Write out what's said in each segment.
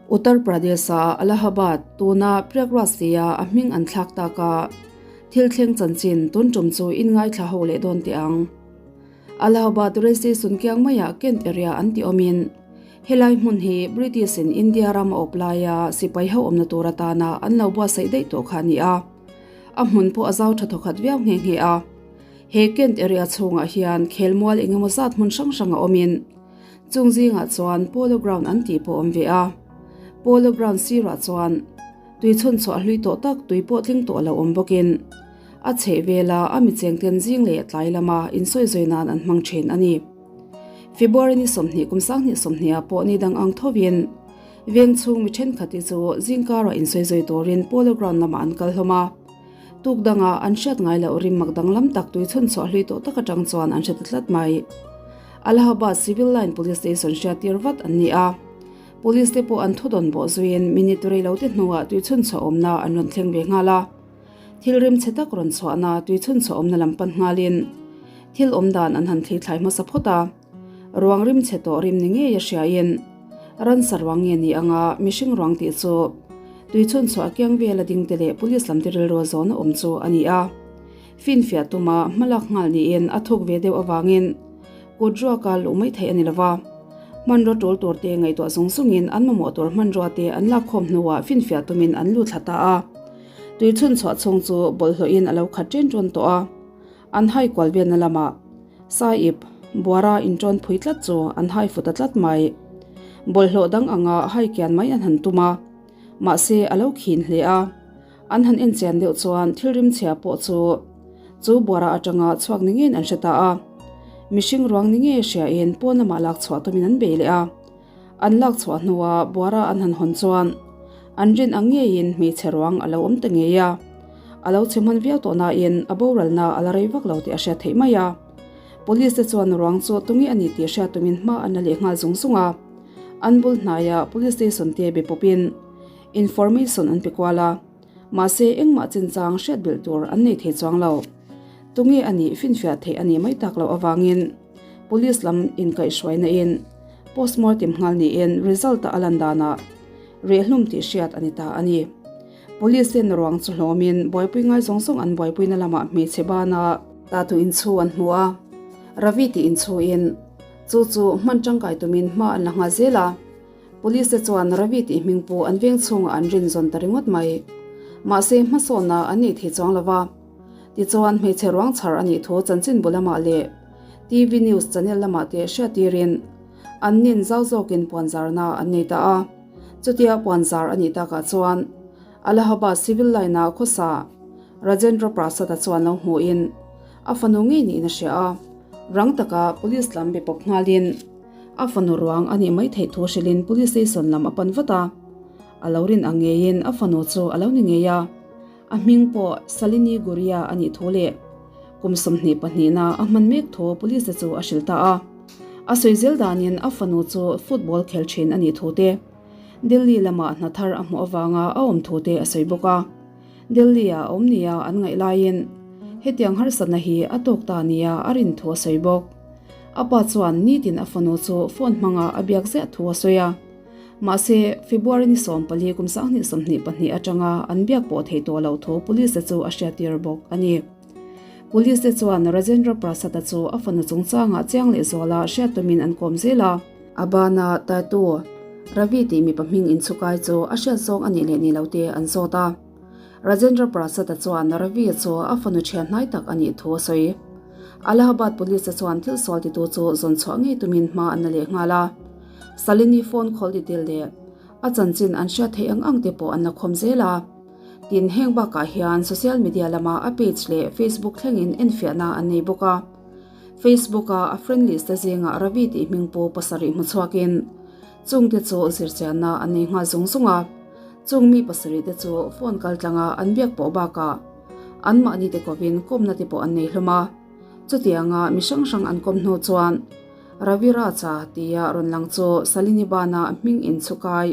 Uttar Pradesh-a Allahabad, tuna Prayagraj tia a hming an thlak tak a, thil thleng chanchin tun tum chu in ngaithla ho leh dawn teh ang. Allahabad rail station kiang maiah Kent area an ti awmin, helai hmun hi British in India ram a awp laia sipai ho awmna tur atana an lo buatsaih daih tawh kha a ni a. A hmun pawh a zau tha thawkhat viau nghe nghe a. He Kent area chhungah hian khelmual engemaw zat hmun hrang hrang a awmin, chung zingah chuan Polo Ground an tih pawh a awm ve a. Polo Ground sirah chuan tui chhun chhuah hlui tawh tak tui pawh tling tawh lo awm bawkin, A chheh vela a mi chengten zing leh tlai lama insawizawi nan an hmang thin a ni. February ni 20 kum 2020 ah pawh ni dang ang thovin veng chhung mi thenkhat-i chu zingkarah insawizawi turin Polo Ground lamah an kal hlawm a. Tuk dangah an hriat ngai loh rim mak danglam tak tui chhun chhuah hlui tawh tak atang chuan an hre ta tlat mai. Allahabad Civil Line Police Station hriattir vat an ni a. Police te pawh an thudawn bawh zuiin minute rei lo te hnuah tui chhun chhuah awmna an rawn thleng ve nghal a. Thil rim chhe tak rawn chhuahna tui chhun chhuah awmna lam pan nghalin thil awm dan an han thli thlai hmasa phawt a. Ruang rim chhe tawh rim ni ngei a hriain ransa ruang nge ni anga mihring ruang tih chu tui chhun chhuah kiang vela ding te leh police lam te rilru zawna awm chu a ni a. Finfiah tuma hmalak nghal niin a thuk ve deuh avangin kut ruaka luh mai theih a ni lova. Hmanraw tul tur te ngaihtuah zung zungin an mamawh tur hmanrua te an lakkhawm hnuah finfiah tumin an lut thla ta a. Tui chhun chhuah chhung chu bawlhhlawhin a lo khat ṭen ṭawn tawh a, an hai kual velna lamah Saip, Buara inṭawn phui tlat chu an hai fu ta tlat mai. Bawlhhlawh dang anga hai kian mai an han tum a, mahse a lo khin hle a, an han enchian deuh chuan thil rimchhia pawh chu chu Buara aṭanga chhuak ni ngeiin an hre ta a, mihring ruang ni ngei hriain pawn lamah lak chhuah tumin an bei leh a. An lak chhuah hnua Buara an han hawn chuan an rin ang ngeiin hmeichhe ruang a lo awm ta ngei a. A lo chhe hman viau tawh nain a boralna a la rei vak lo tih a hriat theih mai a. Police te chuan ruang chu tunge a ni tih hriat tumin hma an la leh nghal zung zung a. An bul hnaia police station te be pawpin information an pe kual a. Mahse engmah chinchang hriat belh tur an nei thei chuang lo. Tunge a nih finfiah theih a nih mai tak loh avangin Police lam inkaihhruaina in postmortem nghal niin result a lan danah rehlum tih hriat a ni ta a ni. Police ten ruang chu hlawmin buaipui ngai zawng zawng an buaipuina lamah hmeichhe bana tatu inchhu an hmu a, Ravi tih inchhuin chu chu hman tangkai tumin hma an la nghal zel a. Police te chuan Ravi tih hming pawh an veng chhungah an rin zawn ta ringawt mai. Mahse hmasawnna an nei thei chuang lo va. Tichuan hmeichhe ruang chhar a nih thu chanchinbu lamah leh TV news channel lamah te hriattirin an nin zau zawkin puanzarna an nei ta a. Chutia puanzar a nih takah chuan Allahabad Civil Line-a khawsa Rajendra Prasad-a chuan lo hmuhin a fanu ngei niin a hria a. Rang taka police lam be pawp nghalin a fanu ruang a nih mai theih thu hrilhin police station lam a pan vat a. A lo rin ang ngeiin a fanu chu a lo ni ngei a. A hming pawh Salini Guria a nih thu leh kum 22 na a hman mek thu police te chu a hrilh ta a. A sawi zel danin a fanu chu football khel thin a nih thu te, Delhi lamah hna thar a hmuh avanga a awm thu te a sawi bawk a. Delhi ah a awm nia an ngaih laiin hetiang harsatna hi a tawk ta nia a rin thu a sawi bawk. A pa chuan nitin a fanu chu phone hmanga a biak ziah thu a sawi a. Mahse, February ni 14 kum 2022 atanga an biak pawh theih tawh loh thu police te chu a hriattir bawk a ni. Police te chuan Rajendra Prasad-a chu a fanu chungchangah chiang leh zuala hriat tumin an kawm zel a. A bana Tatu, Ravi tih mipa hming inchhukai chu a hriat zawng a nih leh ni lo te an zawt a. Rajendra Prasad-a chuan Ravi-a chu a fanu thian hnai tak a nih thu a sawi. Allahabad Police te chuan thil sual titu chu zawn chhuah ngei tumin hma an la leh nghal a. Salini phone call detail leh a chanchin an hriat theih ang ang te pawh an la khawm zel a. Tin, heng bakah hian social media lama a page leh Facebook thlengin enfiahna an nei bawk a. Facebook-a a friend list te zingah Ravi tih hming pu pasarih hmu chhuakin chungte chu zirchianna an nei nghal zung zung a. Chung mi pasarih te chu phone kal tlanga an biak pawh bakah anmahni te kovin kawmna te pawh an nei hlawm a. Chutianga mi hrang hrang an kawm hnu chuan Ravi Raja tia rawn lang chu Salini bana hming inchhukai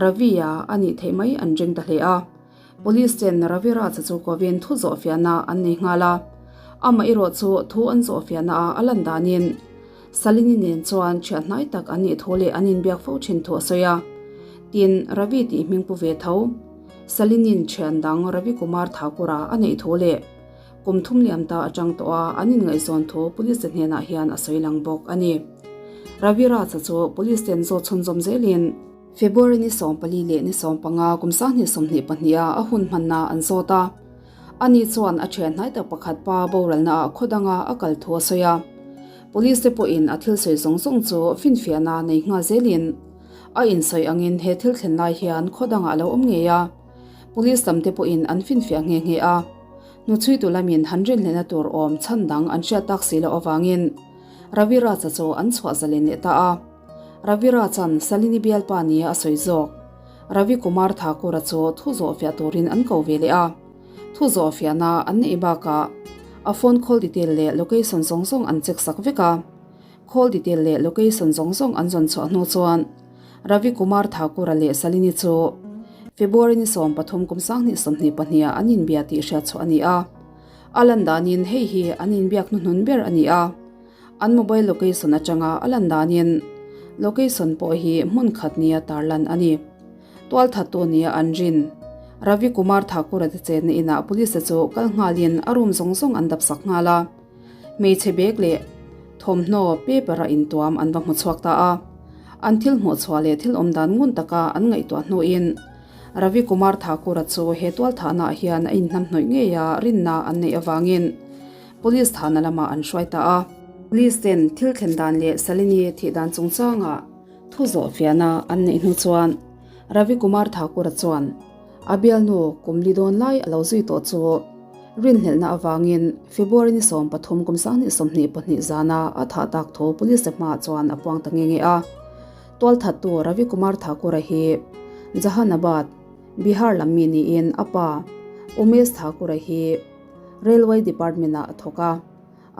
Ravi-a a nih theih mai an ring ta hle a. Police ten Ravi Raja chu kovin thu zawhfiahna an nei nghal a. Amah erawh chu thu an zawhfiahna ah a lan danin Salini nen chuan thiah hnai tak an nih thu leh an inbiak fo thin thu a sawi a. Tin, Ravi tih hming pu ve tho. Salinin thian dang Ravi Kumar Thakur-a a neih thu leh kum thum liam ta atang tawh a an inngaihzawn thu police te hnenah hian a sawi lang bawk a ni. Ravi Raja chu police ten zawt chhunzawm zelin February ni 14 leh ni 15 kum 2022 a a hun hmanna an zawt a. Ani chuan a thian hnai tak pakhat pa boralna ah khaw danga a kal thu a sawi a. Police te pawhin a thil sawi zawng zawng chu finfiahna nei nghal zelin a insawi angin he thil thlen lai hian khaw dangah a lo awm ngei a. Police lam te pawhin an finfiah nghe nghe a. Hnuchhuitu lamin han rinhlehna tur awm chhan dang an hriat tak si loh avangin Ravi Raja chu an chhuah zalen leh ta a. Ravi Rajan Salini bialpa nia a sawi zawk. Ravi Kumar Thakur-a chu thu zawhfiah turin an ko ve leh a. Thu zawhfiahna an neih bakah a phone call detail leh location zawng zawng an check sak vek a. Call detail leh location zawng zawng an zawn chhuah hnu chuan Ravi Kumar Thakur-a leh Salini chu February ni 13 kum 2022 ah an inbia tih hriat chhuah a ni a. A lan danin hei hi an inbiak hnuhnun ber a ni a. An mobile location atanga a lan danin location pawh hi hmun khat nia tarlan a ni. Tualthattu nia an rin. Ravi Kumar Thakur-a te chenna inah police te chu kal nghalin a room zawng zawng an dap sak nghal a. Hmeichhe bag leh thawmhnaw paper a intuam an va hmu chhuak ta a. An thil hmuh chhuah leh thil awm dan ngun taka an ngaihtuah hnuin Ravi Kumar Thakur-a chu he tualthahnaah hian a inhnamhnawih ngei a rinna an neih avangin Police thahna lamah an hruai ta a. Police ten thil thlen dan leh Salini thih dan chungchangah thu zawh fiahna an neih hnu chuan Ravi Kumar Thakur-a chuan a bialnu kum li dawn lai a lo zui tawh chu rinhlelhna avangin February ni 13 kum 2022 zana a thah tak thu police te hmaah chuan a puang ta nghe nghe a. Tualthattu Ravi Kumar Thakur-a hi Jahanabad, Bihar lam mi niin a pa Umesh Thakur-a hi Railway Department ah a thawk a,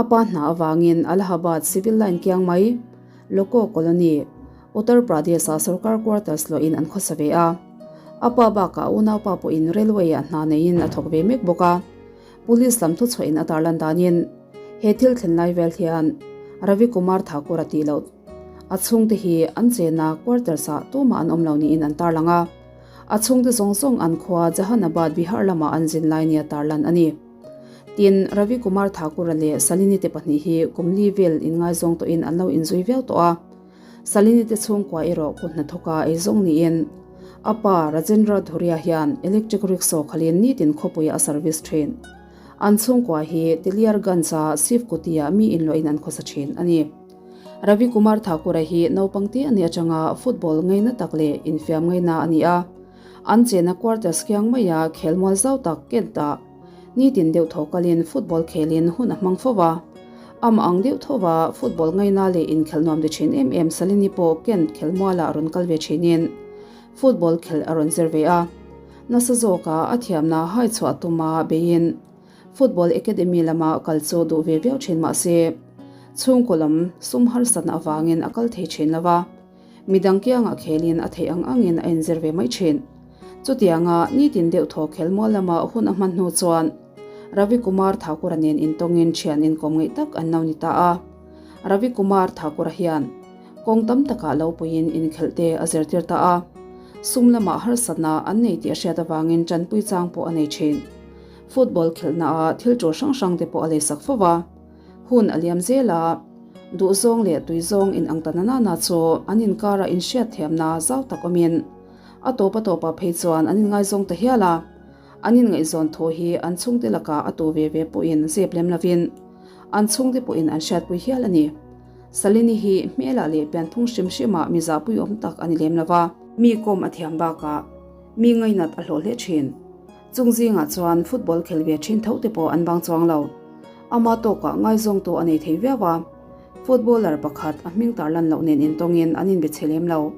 a pa hna avangin Allahabad Civil Line kiang mai, Loko Colony, Uttar Pradesh ah sorkar quarters luahin an khawsa ve a. A pa bakah a unaupa pawhin Railway ah hna neiin a thawk ve mek bawk a. Police lam thuchhuahin a tarlan danin he thil thlen lai vel hian Ravi Kumar Thakur a tih loh a chhungte hi an chena quarters ah tumah an awm lo niin an tarlang a. A chhungte zawng zawng an khua Jahanabad Bihar lamah an zin lai nia tarlan a ni. Tin, Ravi Kumar Thakur-a leh Salini te pahnih hi kum li vel inngaizawng tawhin an lo inzui viau tawh a. Salini te chhungkua erawh kut hnathawka ei zawng niin a pa Rajendra Dhuria hian electric rickshaw khalin nitin khawpuiah a service thin. An chhungkua hi Teliarganj-a Shiv Kuti-ah mi inluahin an khawsa thin a ni. Ravi Kumar Thakur-a hi naupang te a nih atanga football ngaina tak leh infiam ngaina a ni a. An chena quarters kiang maia khelmual zau tak Kent-ah nitin deuh tho kalin football khelin hun a hmang fo va. Amah ang deuh tho va football ngaina leh inkhelh nuam ti thin em em Salini pawh Kent khelmualah a rawn kal ve thinin football khelh a rawn zir ve a. Nasa zawka a thiamna hai chhuah tuma beiin Football Academy lama kal chu duh ve viau thin mah se, chhungkaw lam sum harsatna avangin a kal thei thin lo va, midang kiangah khelin a theih ang angin a inzir ve mai thin. Chutianga nitin deuh thaw khelmual lama hun a hman hnu chuan Ravi Kumar Thakur-a nen intawngin thian inkawm ngaih tak an lo ni ta a. Ravi Kumar Thakur-a hian kawng tam takah lo puiin inkhelh te a zirtir ta a, sum lamah harsatna an nei tih a hriat avangin tanpui chang pawh a nei thin. Football khelhna ah thil tur hrang hrang te pawh a leisak fo va, hun a liam zel a, duhzawng leh tuizawng in ang ta na na chu an inkar ah inhriat thiamna zau tak awmin a tawp a tawp ah phei chuan an inngaizawng ta hial a, an inngaihzawn thu hi an chhungte lakah a tu ve ve pawhin zep lem lovin an chhungte pawhin an hriatpui hial a ni. Salini hi hmelah leh pianphung hrim hrimah mi zahpuiawm tak a ni lem lo va, mi kawm a thiam bakah mi ngainat a hlawh hle thin. Chung zingah chuan football khel ve thin tho te pawh an bang chuang lo. Ama tawkah ngaizawngtu a nei thei viau a, footballer pakhat a hming tarlan loh nen intawngin an inbe chhe lem lo.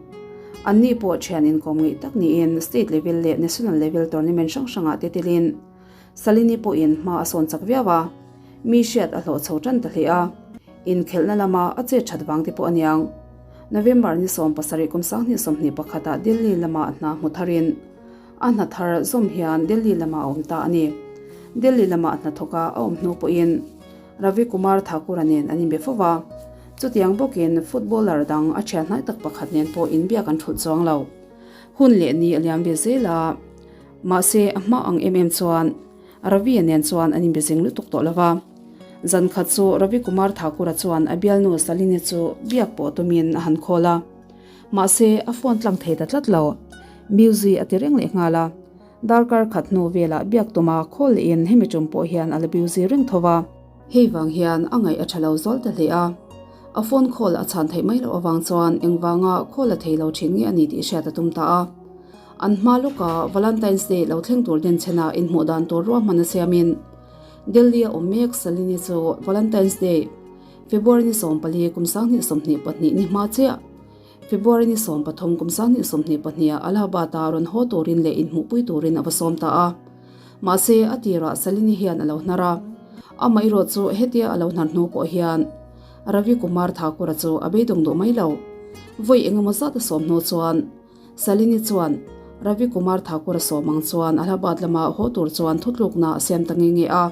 Anni pawh thian inkawm ngeih tak niin state level leh national level tournament hrang hrangah te telin Salini pawhin hma a sawn chak viau a, mi hriat a hlawh chho tan ta hle a, inkhelhna lama a chet that vang te pawh a niang. November ni 17 kum 2021 ah Delhi lama hna hmu tharin, A hna thar zawm hian Delhi lamah a awm ta a ni. Delhi lamah hna thawka a awm hnu pawhin Ravi Kumar Thakur-a nen an inbe fo va. Chutiang bawkin footballer dang a thian hnai tak pakhat nen pawh inbiak an thulh chuang lo. Hun leh ni a liam ve zel a, mahse a hma ang em em chuan Ravi-a nen chuan an inbe zing lutuk tawh lo va. Zan khat chu Ravi Kumar Thakur-a chuan a bialnu Salini chu biak pawh tumin a han khawl a. Mahse a phone tlang thei ta tlat lo. Music a ti reng leh nghal a. Darkar khat hnu velah biak tuma khawl lehin hemi tum pawh hian a la busy reng tho va. Hei vang hian a ngaih a tha lo zual ta hle a. A phone call a chhan theih mai loh avang chuan engvanga call a thei lo thin nge a ni tih hriat a tum ta a. An hma lawka Valentine's Day lo thleng tur denchhena inhmuh dan tur ruahman a siamin Delhi a awm mek Salini chu Valentine's Day, February ni 14 kum 2022 ni hma chiah February ni 13 kum 2022 ah Allahabad-a rawn haw turin leh inhmuhpui turin a va sawm ta a. Mahse, a tirah Salini hian a lo hnar a. Amaherawh chu hetia a lo hnar hnu pawh hian Ravi Kumar Thakur-a chu a beidawng duh mai lo. Vawi engemaw zat a sawm hnu chuan Salini chuan Ravi Kumar Thakur-a sawm ang chuan Allahabad lama haw tur chuan thutlukna a siam ta nge nge a.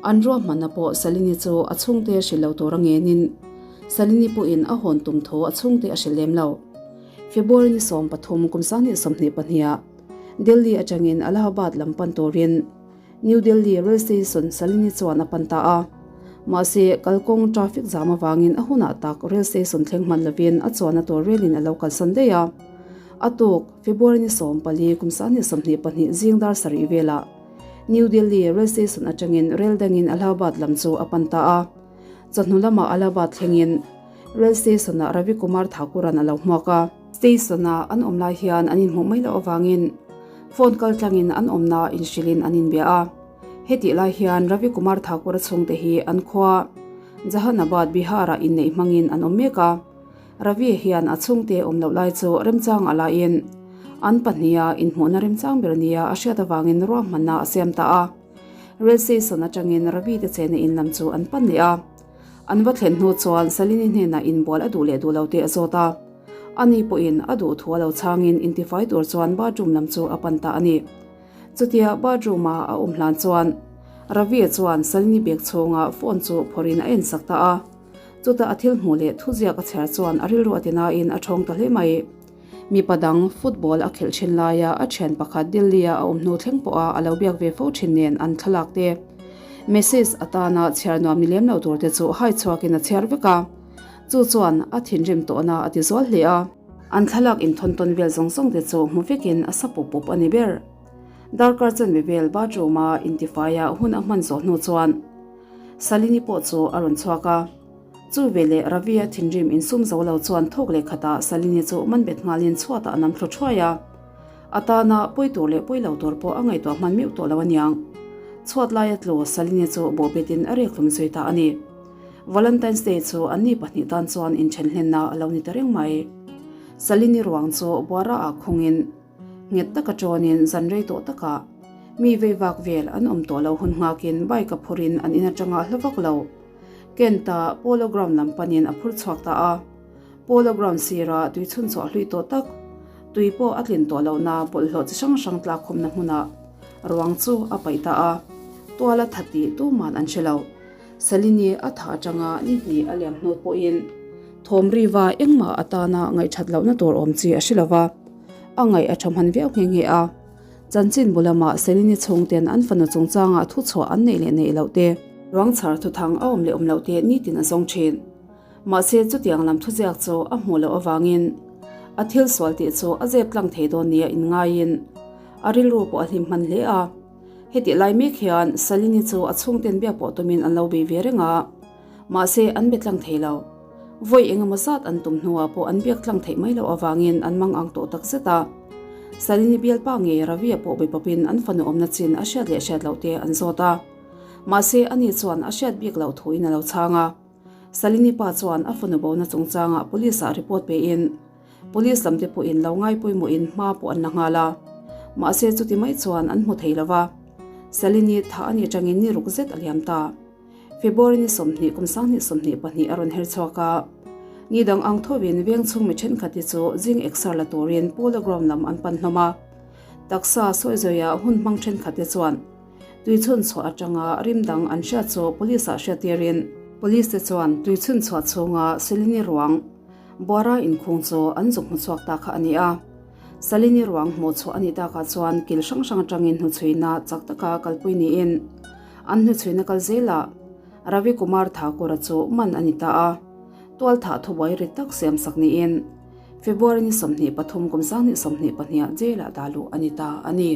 An ruahmanna pawh Salini chu a chhungte hrilh lo tur a ngenin Salini pawhin a hawn tum thu a chhungte a hrilh lem lo. February ni 13 kum 2022 ah Delhi atangin Allahabad lam pan turin New Delhi Rail Station Salini chuan a pan ta a. Mahse, kalkawng traffic jam avangin a hunah tak rail station thleng hman lovin a chuanna tur relin a lo kalsan daih a. A tuk, February ni 14 kum 2022 zing dar sarih velah New Delhi Rail Station atangin rel dangin Allahabad lam chu a pan ta a. Chawhnu lamah Allahabad thlengin Rail Station-ah Ravi Kumar Thakur-a'n a lo hmuak a. Station-a an awm lai hian an inhmuh mai loh avangin phone kal tlangin an awmna inhrilhin an inbia a. Hetih lai hian Ravi Kumar Thakur-a chhungte hi an khua Jahanabad, Bihar-ah inneih hmangin an awm mek a. Ravi hian a chhungte awm loh lai chu remchang a laiin an pahniha inhmuhna remchang ber nia a hriat avangin ruahmanna a siam ta a. Rail station atangin Ravi te chena in lam chu an pan leh a. An va thlen hnu chuan Salini hnenah inbual a duh leh duh lo tih a zawt a. Ani pawhin a duh thu a lo chhangin intifai tur chuan bathroom lam chu a pan ta a ni. Chutia bathroom-a a awm hlan chuan Ravi-a chuan Salini bag chhunga phone chu phawrhin a ensak ta a. Chutah a thil hmuh leh thuziak a chhiar chuan a rilru a ti nain a thawng ta hle mai. Mipa dang football a khelh thin laia a thian pakhat Delhi-a a awm hnu thleng pawha a lo biak ve fo thin nen an thlalak te message atana chhiar nuam ni lem lo tur te chu hai chhuakin a chhiar vek a. Chu chuan a thinrim tawhna a ti zual hle a. An thlalak inthawn tawn vel zawng zawng te chu hmu vekin a sa pup pup a ni ber. Darkar chanve vel bathroom-a intifaia hun a hman zawh hnu chuan Salini pawh chu a rawn chhuak a. Chu veleh Ravi-a thinrim insum zo lo chuan thawk leh khatah Salini chu man bet nghalin chhuatah a nam thlu thuai a. A tana pawi tur leh pawi lo tur pawh a ngaihtuah hman meuh tawh lo aniang. Chhuat laia tlu Salini chu bawhbetin a rek hlum zui ta a ni. Valentine's Day chu anni pahnih tan chuan inthen hlenna a lo ni ta reng mai. Salini ruang chu buara ah khungin Nghet taka ṭawnin zan rei tawh takah mi vei vak vel an awm tawh lo hun nghakin bike a phurin an in aṭanga hla vak lo. Kent-a Polo Ground lam panin a phur chhuak ta a. Polo Ground sira tui chhun chhuah hlui tawh tak, tui pawh a tlin tawh lohna bawlhhlawh chi hrang hrang tlakkhawmna hmunah ruang chu a paih ta a. Tual a tha tih tuman an hre lo. Salini a tha atanga ni hnih a liam hnu pawhin thawm riva engmah atana ngaihthat lohna tur awm chi a hre lo va, a ngaih a tha hman viau nghe nghe a. Chanchin bu lamah Salini chhungten an fanu chungchangah thuchhuah an neih leh neih loh te, ruangchhar thuthang a awm leh awm loh te nitin a zawng thin. Mahse chutiang lam thuziak chu a hmuh loh avangin a thil sual tih chu a zep tlang thei dawn nia inngaiin a rilru pawh a hlim hman hle a. Hetih lai mek hian Salini chu a chhungten biak pawh tumin an lo bei ve reng a, mahse an be tlang thei lo. Vawi engemaw zat an tum hnuah pawh an biak tlang theih mai loh avangin an mang ang tawh tak zet a. Salini bialpa ngei Ravi-a pawh be pawpin an fanu awmna chin a hriat leh hriat loh te an zawt a, mahse ani chuan a hriat bik loh thuin a lo chhang a. Salini pa chuan a fanu bona chungchangah police-ah report pein, Police lam te pawhin lo ngai pawimawhin hma pawh an la nghal a, mahse chuti mai chuan an hmu thei lo va. Salini thah a nih atangin ni ruk zet a liam ta. February ni 20 kum 2022 a rawn her chhuak a, ni dang ang thovin veng chhung mi thenkhat hi chu zing exer la turin Polo Ground lam an pan hlawm a. Taksa sawi zawia hun hmang thenkhat te chuan tui chhun chhuah atanga rim dang an hriat chu police ah hriattirin, Police te chuan tui chhun chhuah chhunga Salini ruang, Buara inkhung chu an zuk hmu chhuak ta kha a ni a. Salini ruang hmuh chhuah a nih takah chuan kil hrang hrang atangin hnuchhuina chak taka kalpui niin an hnuchhuina kal zelah Ravi Kumar Thakur-a chu man a ni ta a, tualthah thubuai rit tak siamsak niin February ni 23 kum 2022 ah jail-ah dah luh a ni ta a ni.